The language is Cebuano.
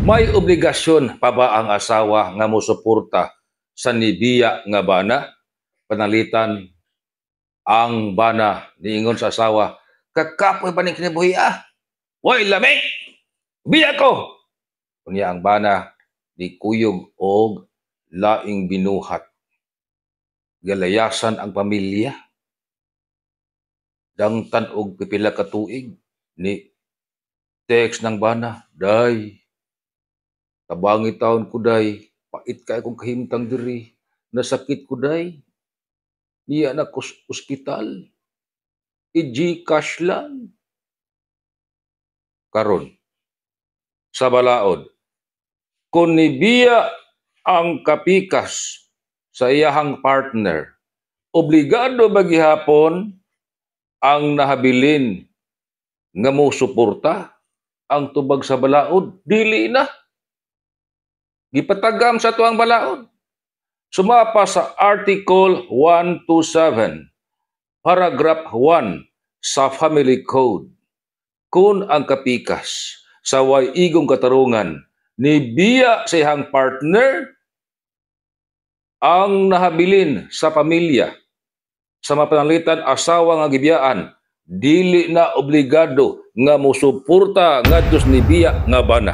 May obligasyon pa ba ang asawa nga mosuporta sa nibiya nga bana? Panalitan ang bana niingon sa asawa, "Kakapoy ba ning kinabuhi ah? Way lami! Biya ko!" Unya ang bana ni kuyog og laing binuhat. Galayasan ang pamilya. Dangtan og pipila ka tuig, ni text ng bana, "Day, tabangi taon ko, day, pait kay akong kahimtang diri, nasakit ko, day, niya na ko ospital, i-GCash lang." Karon, sa balaod, kung nibiya ang kapikas sa iyahang partner, obligado ba gihapon ang nahabilin nga mo suporta ang tubag sa balaod? Dili na. Gipatagam sa tuang balaod. Sumapa sa Article 127, Paragraph 1 sa Family Code. Kung ang kapikas sa way igong katarungan ni biya sa iyang partner, ang nahabilin sa pamilya sa mapanalitan asawa nga gibiyaan dili na obligado nga mosuporta ngadto sa nibiya nga bana.